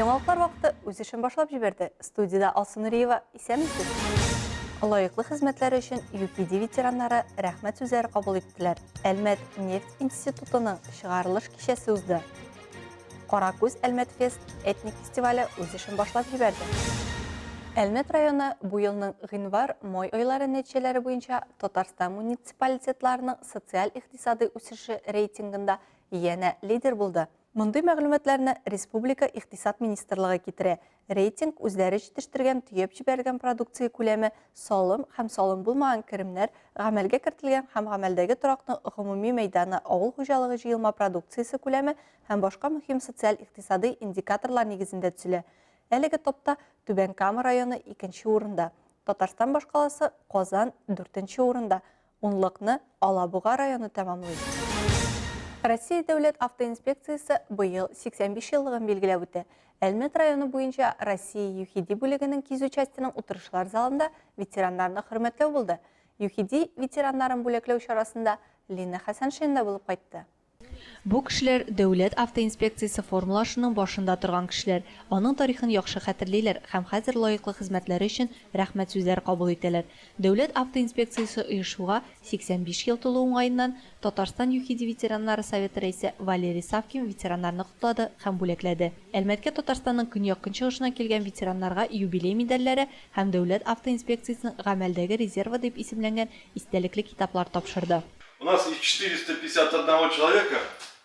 Яңалыклар вакыты үз эшен башлап җибәрде. Студиядә Алсу Нуриева. Исәнмесез. Лаеклы хезмәтләре өчен ЮХИДИ ветераннары рәхмәт сүзләре кабул иттеләр. Әлмәт нефть институтының чыгарылыш кичәсе узды. Каракүз Әлмәт фест этник фестивале үз эшен башлап җибәрде. Әлмәт районы бу елның гыйнвар-май айлары нәтиҗәләре буенча Татарстан муниципалитетларының социаль-икътисадый үсеше рейтингында янә лидер булды. Мондый мәгълүматларны республика Икътисад министрлыгы китерә. Рейтинг үзләре җитештергән төяп җибәрелгән продукция күләме, салым һәм салым булмаган керемнәр, гамәлгә кертелгән һәм гамәлдәге торакның гомуми мәйданы, авыл хуҗалыгы җыелма продукциясе күләме һәм башка мөһим социаль-икътисадый индикаторлар нигезендә төзелә. Әлеге топта Түбән Кама районы икенче урында, Татарстан башкаласы Казан дүртенче урында, Унлыкны Алабуга районы тәмамлый. Россия дәүләт автоинспекциясе быел 85 еллыгын билгеләп үтә. Әлмәт районы буенча Россия ЮХИДИ бүлегенең кизү частеның утырышлар залында ветераннарны хөрмәтләү булды. ЮХИДИ ветераннарын бүләкләү чарасында Лина Хәсәншина да булып кайтты. Бу кешеләр, дәүләт автоинспекциясе формалашуның башында торган кешеләр, аның тарихын яхшы хәтерлиләр һәм хәзер лаеклы хезмәтләре өчен рәхмәт сүзләре кабул итәләр. Дәүләт автоинспекциясе оешуга 85 ел тулу уңаеннан, Татарстан ЮХИДИ ветераннары советы рәисе Валерий Савкин ветераннарны котлады һәм бүләкләде. Әлмәткә Татарстанның көньяк-көнчыгышыннан килгән ветераннарга юбилей медальләре һәм Дәүләт автоинспекциясенең гамәлдәге резервы дип исемләнгән истәлекле китаплар тапшырды. У нас из 451 человека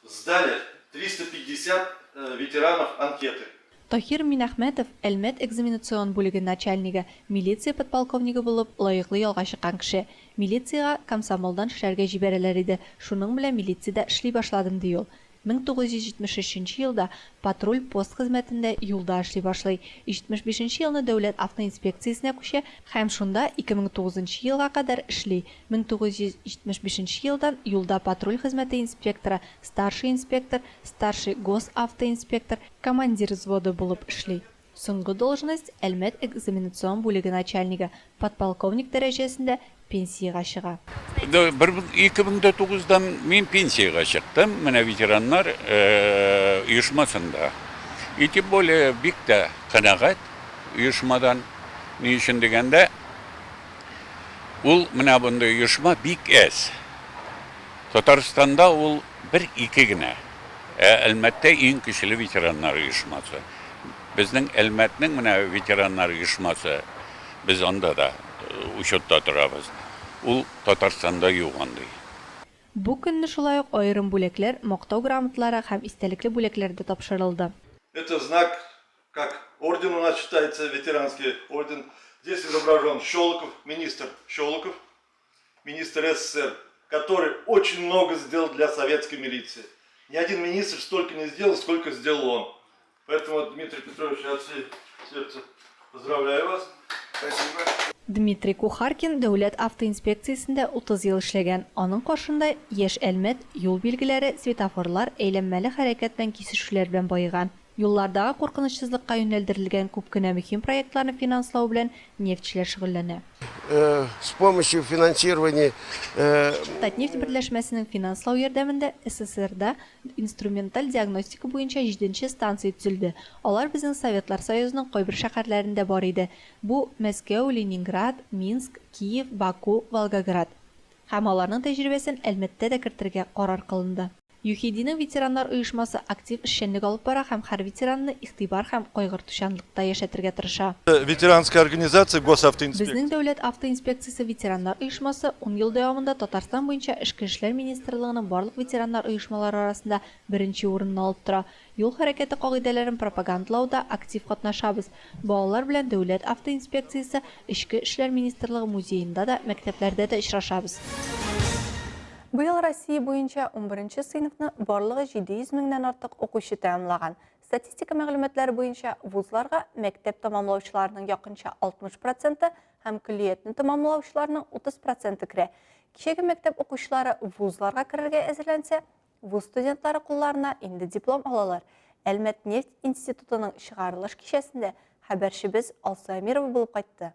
сдали 350 ветеранов анкеты. Таһир Минәхмәтов, Әлмәт экзаменацион бүлеге начальнигы, милиция подполковнигы булып лаеклы ялга чыккан кеше. Милициягә комсомолдан эшләргә җибәрәләр иде, шуның белән милициядә эшли башладым, ди ул. 1973 нче елда патруль-пост хезмәтендә юлда эшли башлый, 75 нче елны дәүләт автоинспекциясенә күчә һәм шунда 2009 нчы елга кадәр эшли, 1975 нче елдан юлда патруль хезмәте инспекторы, старший инспектор, старший госавтоинспектор, командир взводы булып эшли. Соңгы должность, Әлмәт экзаменацион бүлеге начальнигы, подполковник дәрәҗәсендә пенсиягә чыга. 2009-дан мин пенсиягә чыктым, менә ветераннар оешмасында. И тем более бик тә канәгать оешмадан. Ни өчен дигәндә, ул менә мондый оешма бик әз. Татарстанда ул бер-ике генә. Ә Әлмәттә иң көчле ветераннар оешмасы. Безнең Әлмәтнең менә ветераннар оешмасы, без анда да учетта торабыз. Ул Татарстанда юк андый. Бу көнне шулай ук аерым бүләкләр, Мактау грамоталары һәм истәлекле бүләкләр дә тапшырылды. Это знак, как орден у нас считается, ветеранский орден. Здесь изображен Щелоков, министр Щелоков. министр СССР, который очень много сделал для советской милиции. Ни один министр столько не сделал, сколько сделал он. Поэтому, Дмитрий Петрович, от всей сердца поздравляю вас. Спасибо. Дмитрий Кухаркин дәүләт автоинспекциясендә 30 ел эшләгән. Аның каршында яшь Әлмәт юл билгеләре, светофорлар, әйләнмәле хәрәкәт белән кисешүләр белән баеган. Юллардагы куркынычсызлыкка юнәлдерелгән күп кенә мөһим проектларны финанслау белән нефтьчеләр шөгыльләнә. С помощью финансирования. Татнефть берләшмәсенең финанслау ярдәмендә СССРда инструменталь диагностика буенча җиденче станция төзелде. Алар безнең Советлар Союзының кайбер шәһәрләрендә бар иде. Бу, Мәскәү, Ленинград, Минск, Киев, Баку, Волгоград. Һәм аларның тәҗрибәсен Әлмәттә дә кертергә карар кылынды. ЮХИДИнең ветераннар оешмасы актив эшчәнлек алып бара һәм һәр ветеранны игътибар һәм кайгыртучанлыкта яшәтергә тырыша. Ветеранская организация Госавтоинспекции. Безнең Дәүләт автоинспекциясе ветераннар оешмасы ун ел дәвамында Татарстан буенча Эчке эшләр министрлыгының барлык ветераннар оешмалары арасында беренче урынны алып тора. Юл хәрәкәте кагыйдәләрен пропагандалауда актив катнашабыз. Балалар белән Дәүләт автоинспекциясе, Эчке эшләр министрлыгы музеенда да, мәктәпләрдә дә очрашабыз. Быел Россия буенча унберенче сыйныфны барлыгы 700 меңнән артык укучы тәмамлаган. Статистика мәгълүматлары буенча, вузларга мәктәп тәмамлаучыларның якынча 60 проценты һәм көллиятне тәмамлаучыларның 30 проценты керә. Кичәге мәктәп укучылары вузларга керергә әзерләнсә, вуз студентлары кулларына инде диплом алалар. Әлмәт нефть институтының чыгарылыш кичәсендә хәбәрчебез Алсу Әмирова булып кайтты.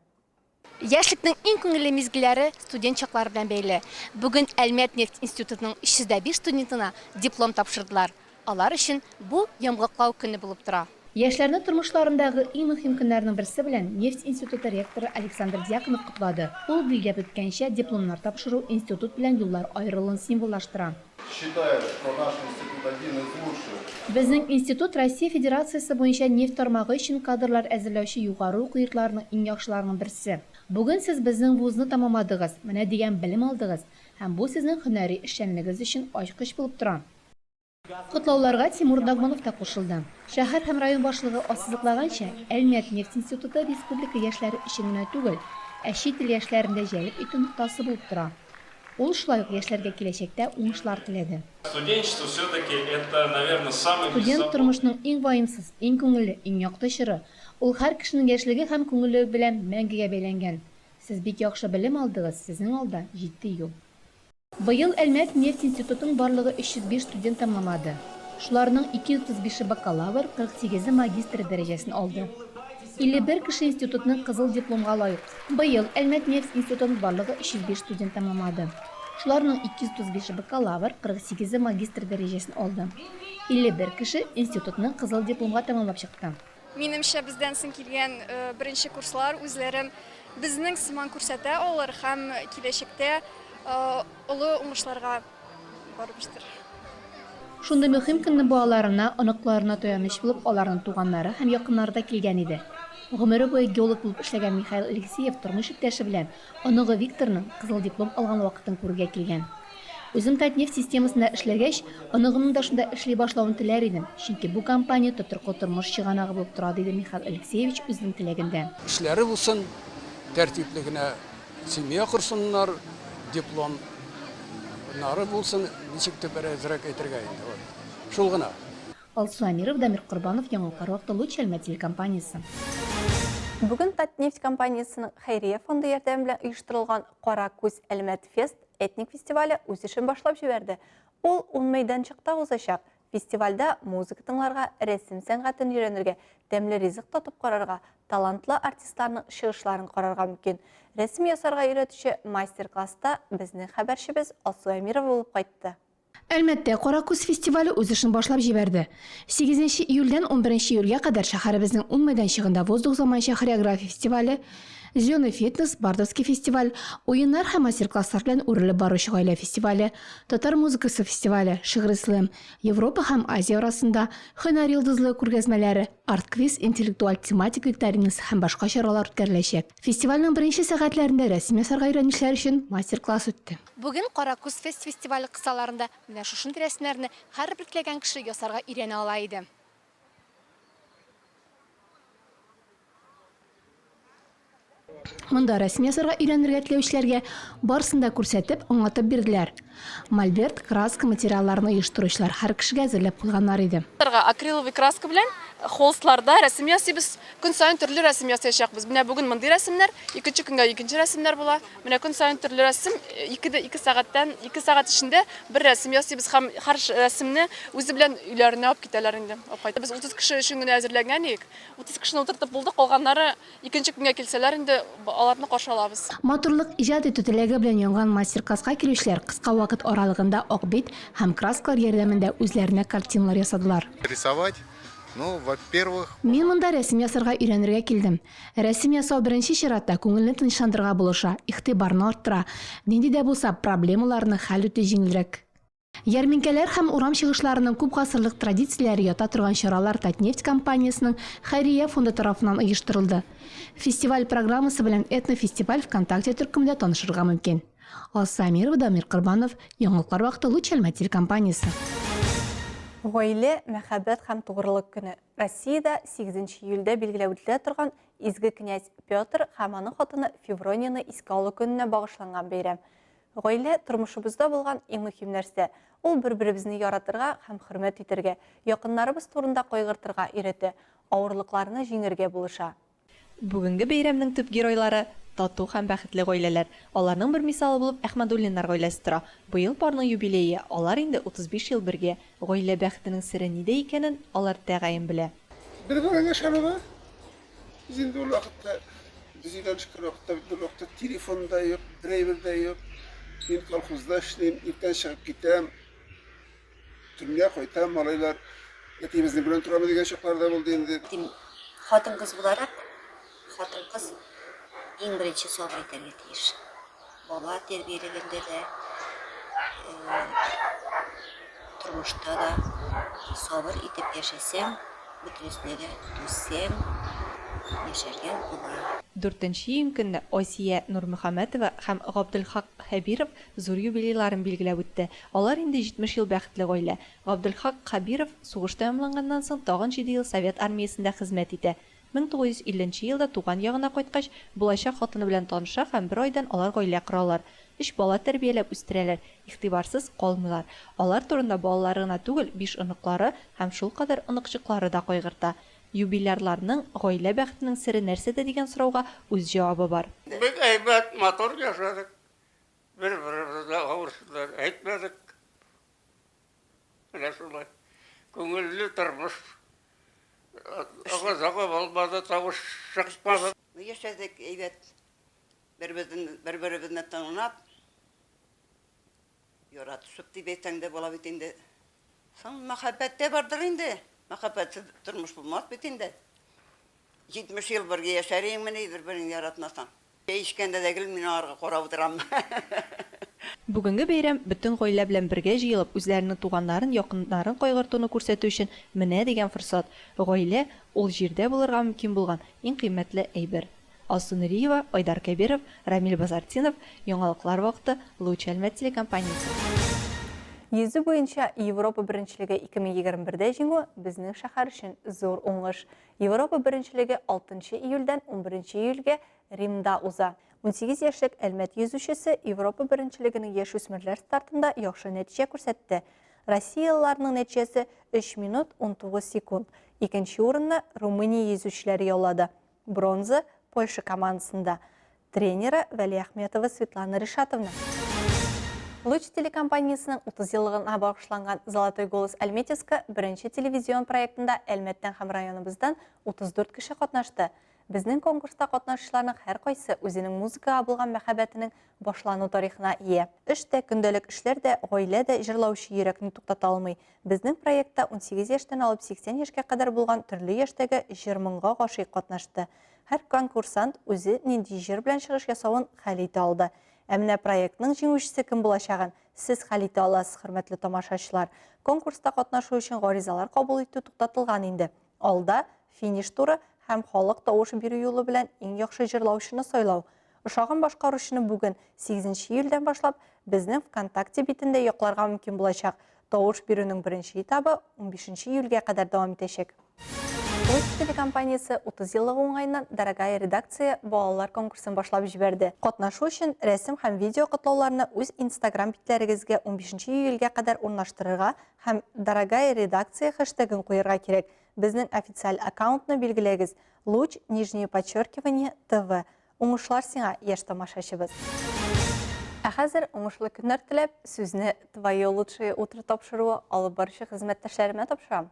Яшьлекнең иң күңелле мизгелләре студент чаклары белән бәйле. Бүген Әлмәт нефть институтының 305 студентына диплом тапшырдылар. Алар өчен бу йомгаклау көне булып тора. Яшьләрне тормышларындагы иң мөһим көннәрнең берсе белән нефть институты ректоры Александр Дьяконов котлады. Ул билгеләп үткәнчә, дипломнар тапшыру институт белән юллар аерылуын символлаштыра. Считаю, что наш институт один из лучших. Безнең институт Россия Федерациясе буенча нефть тармагы өчен кадрлар әзерләүче югары уку йортларының иң яхшыларының берсе. Бүген сез безнең вузны тәмамладыгыз, менә дигән белем алдыгыз, һәм бу сезнең һөнәри эшчәнлегегез өчен ачкыч булып тора. Котлауларга Тимур Нагманов та кушылды. Шәһәр һәм район башлыгы ассызыклаганча, Әлмәт нефть институты республика яшьләре өчен генә түгел, ә чит ил яшьләрен дә җәлеп итү ноктасы булып тора. Ул шулай ук яшьләргә киләчәктә уңышлар теләде. Студенчество все-таки это, наверно, самый Студент беззаботный. тормышның иң ваемсыз, иң күңелле, иң якты чоры. Ул һәр кешенең яшьлеге һәм күңеле белән мәңгегә бәйләнгән. Сез бик яхшы белем алдыгыз, сезнең алда, җитди юл. Быел Әлмәт нефть институтын барлыгы 305 студент тәмамлады. Шуларның 235-е бакалавр, 48-е магистр дәрәҗәсен алды. 51 кеше институтны кызыл дипломга лаек. Быел Әлмәт нефть институтын барлыгы 305 студент тәмамлады. Шуларның 235-е бакалавр, 48-е магистр дәрәҗәсен алды. 51 кеше институтны кызыл дипломга тәмамлап чыкты. Минемчә, бездән соң килгән беренче курслар үзләрен безнең сыман күрсәтә алыр һәм киләчәктә олы уңышларга барып җитәр. Шундый мөһим көнне балаларына, оныкларына таяныч булып аларның туганнары һәм якыннары да килгән иде. Гомере буе геолог булып эшләгән Михаил Алексеев тормыш иптәше белән оныгы Викторның кызыл диплом алган вакытын күрергә килгән. Үзем Татнефть системасында эшләгәч, оныгымның да шунда эшли башлавын теләр идем, чөнки бу компания тотрыклы тормыш чыганагы булып тора, диде Михаил Алексеевич үзенең теләгендә. Эшләре булсын, тәртипле генә семья корсыннар, диплом нары булсын, ничек дип әзрәк әйтергә инде, вот. Шул гына. Алсу Әмирова, Дамир Корбанов, Яңалыклар вакыты, Луч Әлмәт телекомпаниясе. Бүген Татнефть компаниясенең хәйрия фонды ярдәме белән оештырылган Кара күз Әлмәт фест этник фестивале үз эшен башлап җибәрде. Ул ун мәйданчыкта узачак. Фестивальдә музыка тыңларга, рәсем сәнгатен өйрәнергә, тәмле ризык татып карарга, талантлы артистларның чыгышларын карарга мөмкин. Рәсем ясарга өйрәтүче мастер-класста безнең хәбәрчебез Алсу Әмирова булып кайтты. Әлмәттә Каракүз фестивале үз эшен башлап җибәрде. Сигезенче июльдән унберенче июльгә кадәр шәһәребезнең ун мәйданчыгында Воздух заманча хореография фестивале, Зеленый фитнес, Бардовский фестиваль, уеннар һәм мастер-класслар белән үрелеп баручы гаилә фестивале, татар музыкасы фестивале, шигъри слэм, Европа һәм Азия арасында һөнәр йолдызлыгы күргәзмәләре, арт-квиз интеллектуаль тематик викторинасы һәм башка чаралар үткәреләчәк. Фестивальнең беренче сәгатьләрендә рәсем ясарга өйрәнүчеләр өчен мастер-класс үтте. Бүген Каракүз фест фестивале кысаларында менә шушындый рәсемнәрне һәрбер теләгән кеше ясарга өйрәнә ала иде. Монда рәсем ясарга өйрәнергә теләүчеләргә барысын да күрсәтеп, аңлатып бирделәр. Мольберт, краска материалларын оештыручылар һәр кешегә әзерләп куйганнар иде. Акриловый краска белән холстларда рәсем ясыйбыз. Көн саен төрле рәсем ясаячакбыз. Менә бүген мондый рәсемнәр, икенче көнгә икенче рәсемнәр була. Менә көн саен төрле рәсем, ике дә ике сәгатьтән, ике сәгать эчендә бер рәсем ясыйбыз һәм һәр рәсемне үзе белән өйләренә алып китәләр инде. Алып кайта. Без 30 кеше өчен генә әзерләнгән идек. 30 кешене утыртып булды, калганнары икенче көнгә килсәләр инде, аларны каршы алабыз. Матурлык иҗат итү теләге белән янган мастер-класска килүчеләр кыска вакыт аралыгында ак бит һәм краскалар ярдәмендә үзләренә картиналар ясадылар. Рисовать Ну, во-первых... Мин монда рәсем ясарга өйрәнергә килдем. Рәсем ясау беренче чиратта күңелне тынычландырырга булыша, игътибарны арттыра, нинди дә булса проблемаларны хәл итү җиңелрәк. Ярминкәләр һәм урам чыгышларының күп гасырлык традицияләре ята торган чаралар Татнефть компаниясенең хәйрия фонды тарафыннан оештырылды. Фестиваль программасы белән Этнофестиваль ВКонтакте төркемендә танышырга мөмкин. Алсу Әмирова, Дамир Корбанов, Яңалыклар вакыты Луч Әлмәт телекомпаниясе. Гаилә, мәхәббәт һәм тугрылык көне Россиядә 8 июльдә билгеләп үтелә торган Изге князь Петр һәм аның хатыны Февронияне искә алу көненә багышланган бәйрәм. Гаилә, тормышыбызда булган иң мөһим нәрсә. Ул бер-беребезне яратырга һәм хөрмәт итәргә, якыннарыбыз турында кайгыртырга өйрәтә, авырлыкларны җиңәргә булыша. Бүгенге бәйрәмнең төп геройлары, тату һәм бәхетле гаиләләр. Аларның бер мисалы булып Әхмәдуллиннар гаиләсе тора. Быел парның юбилее, алар инде 35 ел бергә. Гаилә бәхетенең сере нидә икәнен алар тәгаен белә. Бер белән яшәмәгә. Без инде ул вакытта, без өйләнешкән вакытта бит ул вакытта телефон да юк, бер әйбер дә юк. Мин колхозда эшлим, иртән чыгып китәм. Төнлә кайтам, малайлар. Әтиебезнең белән торамы дигән чаклар да булды инде. Дим, хатын-кыз буларак, хатын-кыз иң беренче сабыр итәргә тиеш. Бала тәрбияләгәндә дә, тормышта да сабыр итеп яшәсәң, бөтенесенә дә түзсәң, яшәргә була. Дүртенче июнь көнне Асия Нурмөхәммәтова һәм Габделхак Хәбиров зур юбилейларын билгеләп үтте. Алар инде 70 ел бәхетле гаилә. Габделхак Хәбиров сугыш тәмамланганнан соң тагын җиде ел Совет Армиясендә хезмәт итә. 1950 нче елда туган ягына кайткач, булачак хатыны белән таныша һәм бер айдан алар гаилә коралар. Өч бала тәрбияләп үстерәләр, игътибарсыз калмыйлар. Алар турында балалары гына түгел, биш оныклары һәм шулкадәр оныкчыклары да кайгырта. Юбилярларның гаилә бәхетенең сере нәрсәдә дигән сорауга үз җавабы бар. Бик әйбәт, матур яшәдек. Бер-беребезгә авыр сүзләр әйтмәдек. Менә шулай. Күңелле тормыш. Ыгы-зыгы булмады, тавыш чыкмады. Ну, яшәдек әйбәт. Бер-беребезне тыңлап, яратышып дип әйтсәң дә була бит инде. Соң мәхәббәт тә бардыр инде. Мәхәббәтсез тормыш булмас бит инде. 70 ел бергә яшәр идеңмени, бер-береңне яратмасаң. Чәй эчкәндә дә гел мин аларга карап утырам. Бүгенге бәйрәм бөтен гаилә белән бергә җыелып, үзләренең туганнарын, якыннарын кайгыртуны күрсәтү өчен менә дигән форсат. Гаилә, ул җирдә булырга мөмкин булган иң кыйммәтле әйбер. Алсу Нуриева, Айдар Кәбиров, Рамил Базартдинов, Яңалыклар вакыты, Луч Әлмәт телекомпаниясе. Йөзү буенча Европа беренчелеге 2021 дә җиңү безнең шәһәр өчен зур уңыш. Европа беренчелеге 6 июльдән 11 июльгә Римда уза. 18 яшьлек Әлмәт йөзүчесе Европа беренчелегенең яшүсмерләр стартында яхшы нәтиҗә күрсәтте. Россиялыларның нәтиҗәсе 3 минут 19 секунд. Икенче урынны Румыния йөзүчеләре яулады. Бронза Польша командасында. Тренеры Вәлиәхметова Светлана Ришатовна. Луч телекомпаниясенең 30 еллыгына багышланган Золотой голос Альметьевска беренче телевизион проектында Әлмәттән һәм районыбыздан 34 кеше катнашты. Безнең конкурста катнашучыларның һәркайсы үзенең музыкага булган мәхәббәтенең башлану тарихына ия. Эш тә, көндәлек эшләр дә, гаилә дә җырлаучы йөрәкне туктата алмый. Безнең проектта 18 яшьтән алып 80 яшькә кадәр булган төрле яшьтәге җыр-моңга гашыйк катнашты. Һәр конкурсант үзе нинди җыр белән чыгыш ясавын хәл итә алды. Ә менә проектның җиңүчесе кем булачагын сез хәл итә аласыз, хөрмәтле тамашачылар. Конкурста катнашу өчен гаризалар кабул итү туктатылган инде. Алда, финиш туры һәм халык тавыш бирү юлы белән иң яхшы җырлаучыны сайлау. Ошаган башкаручыны бүген, сигезенче июльдән башлап, безнең ВКонтакте битендә якларга мөмкин булачак. Тавыш бирүнең беренче этабы унбишенче июльгә кадәр дәвам итәчәк. Луч телекомпаниясе 30 еллыгы уңаеннан Дорогая редакция балалар конкурсын башлап җибәрде. Катнашу өчен рәсем һәм видео котлауларны үз Instagram битләрегезгә унбишенче июльгә кадәр урнаштырырга һәм Дорогая редакция хэштегын куерга кирәк. Безнең официаль аккаунтны билгеләгез, луч нижнее подчеркивание тв. Уңышлар сиңа, яшь тамашачыбыз! Ә хәзер уңышлы көннәр теләп, сүзне Твое лучшее утро тапшыруы алып баручы хезмәттәшләремә тапшырам.